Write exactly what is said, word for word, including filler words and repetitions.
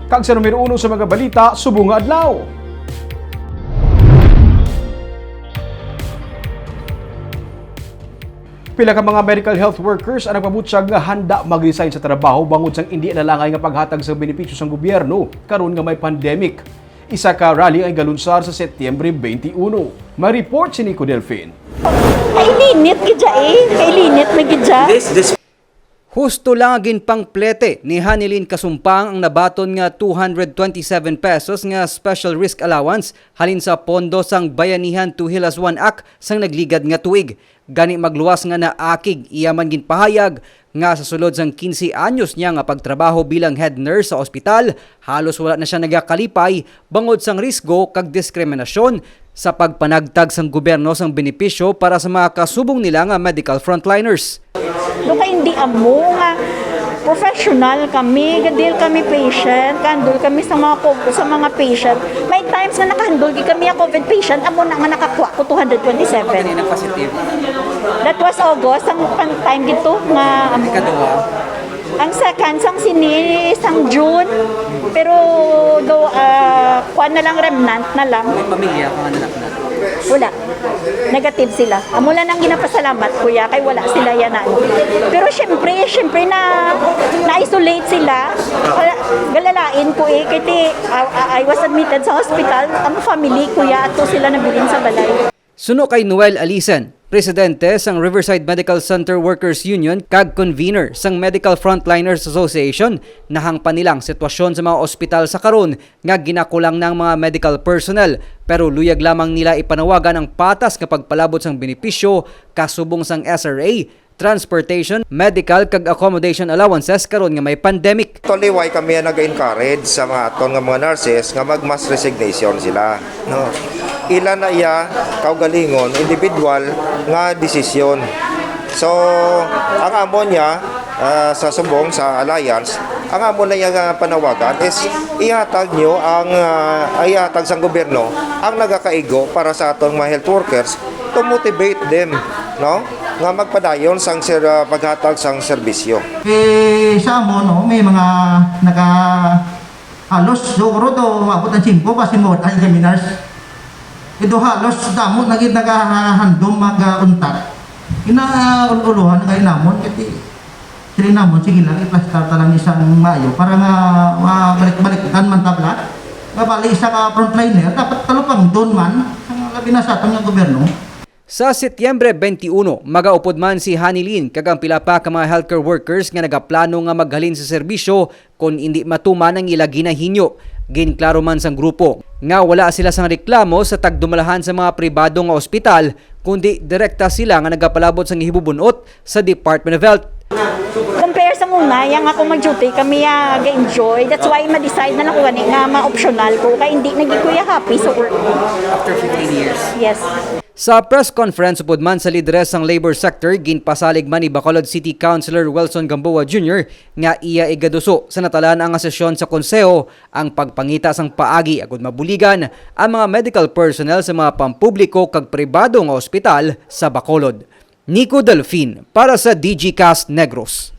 Kag sa numero uno sa mga balita subong nga adlaw. Pila ka mga medical health workers ang nagpabutyag nga handa mag-resign sa trabaho bangod sang indi nalangay nga paghatag sang benepisyo sang gobyerno karon nga may pandemic. Isa ka rally ang igalunsar sa Setyembre twenty-one. May report si Nico Delfin. Kailinit gid siya eh. Kailinit na gid siya. Husto lang nga ginpangplete ni Hanilin Kasumpang ang nabaton nga two hundred twenty-seven pesos nga special risk allowance halin sa pondo sang Bayanihan Two Hilas One Act sang nagligad nga tuig. Gani magluwas nga naakig, iya man ginpahayag nga sa sulod sang quince anyos niya nga pagtrabaho bilang head nurse sa ospital, halos wala na siya nagakalipay bangod sang risgo kag diskriminasyon sa pagpanagtag sang gobyerno sang benepisyo para sa mga kasubong nila nga medical frontliners. Do kay hindi amo nga professional kami, gadil kami patient, handle kami sa mga co- sa mga patient. May times nga nakahandle gid kami ang COVID patient, amo na nga nakakuha ko two hundred twenty-seven. Kanina positive. That was August, ang pan time gito nga um, Ikaduha, ang second sang sini sang June, pero do uh, kuan na lang, remnant na lang. May pamilya ka nga nanaknak. Wala. Negative sila. Amo lang ang ginapasalamat, kuya, kay wala sila yan ano. Pero syempre, syempre na na-isolate sila. Kaya galalain ko eh, kay ti, I, I was admitted sa hospital. Ang family, kuya, ato sila nabilin sa balay. Suno kay Noel Alisen, presidente sang Riverside Medical Center Workers Union kag convener sang Medical Frontliners Association, nahangpan nila ang sitwasyon sa mga ospital sa karon nga ginakulang na ang mga medical personnel, pero luyag lamang nila ipanawagan ang patas nga pagpalabot sang benepisyo kasubong sang S R A, transportation, medical kag accommodation allowances karon nga may pandemic. Actually, why kami nag-encourage sa mga aton nga mga nurses nga mag-mass resignation sila, no? Ila na iya kaugalingon, individual nga desisyon. So, ang amo niya ah, sa subong sa alliance, ang amo na iya nga panawagan is ihatag nyo ang ah, ihatag sang gobyerno ang nagakaigo para sa aton mga health workers to motivate them, no, nga magpadayon sang ser, ah, paghatag sang serbisyo. Eh, sa amo, no, may mga naka halos siguro to maabot ang singko ba si Mod ang seminars. Ito halos damo na gid nagahandom mag-untat. Ina-uluhan na kayo namon kati sila namon, sige lang, iplastar ta lang isang maayo para nga mabalik-balikan man tabla. Nga bali isa ka frontliner, dapat talupang doon man, ang labi na sa aton nga gobyerno. Sa Setyembre twenty-one, magaupod man si Hanilin kag ang pila pa ka mga healthcare workers nga nagaplano nga maghalin sa serbisyo kon indi matuman ang ila ginahinyo. Ginklaro man sang grupo nga wala sila sang reklamo sa tagdumalahan sa mga pribado nga ospital, kundi direkta sila nga nagapalabot sang hibubun-ot sa Department of Health. Compare sa muna, yang ako mag-duty, kami ah, ga-enjoy. That's why ma-decide na lang ko gani nga ma-optional ko. Kaya hindi naging kuya happy sa work. After fifteen years. Yes. Sa press conference upod man sa lideres sang labor sector, ginpasalig man ni Bacolod City Councilor Wilson Gamboa Junior nga iya igaduso sa natalaan nga sesyon sa konseho ang pagpangita sang paagi agud mabuligan ang mga medical personnel sa mga pampubliko kag pribado nga ospital sa Bacolod. Nico Delfin para sa Digicast Negros.